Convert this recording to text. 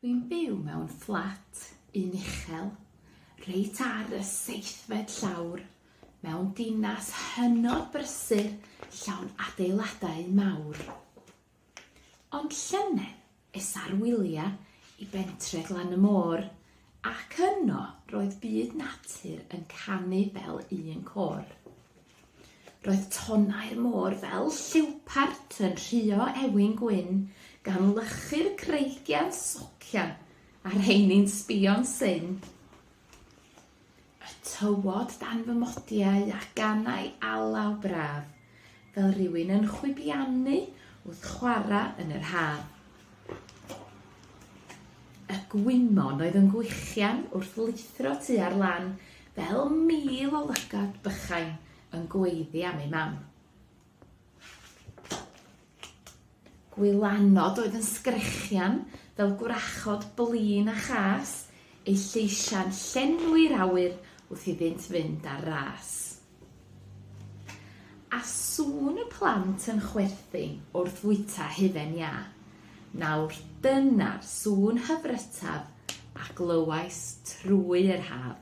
Dwi'n byw mewn fflat un uchel, reit ar y seithfed llawr, mewn dinas hynod brysur llawn adeiladau mawr. Ond llynedd es ar wyliau i bentre Glan y Môr, ac yno roedd byd natur yn canu fel un côr. Roedd tonnau'r môr fel llewpart yn rhuo ewin gwyn, gan wlychu'r creigiau'n socian a rheini'n sbio'n syn. Y tywod dan fy modiau a ganai alaw braf, fel rhywun yn chwibianu wrth chwarae yn yr haf. Y gwymon oedd yn gwichian wrth lithro tua'r lan fel 1,000 o lygad bychain yn gweiddi am eu mam. Gwylanod oedd yn sgrechian fel gwrachod blin a chas, eu lleisiau'n llenwi'r awyr wrth iddynt fynd ar ras. A sŵn y plant yn chwerthin wrth fwyta hufen iâ. Nawr dyna'r sŵn hyfrytaf a glywais trwy yr haf.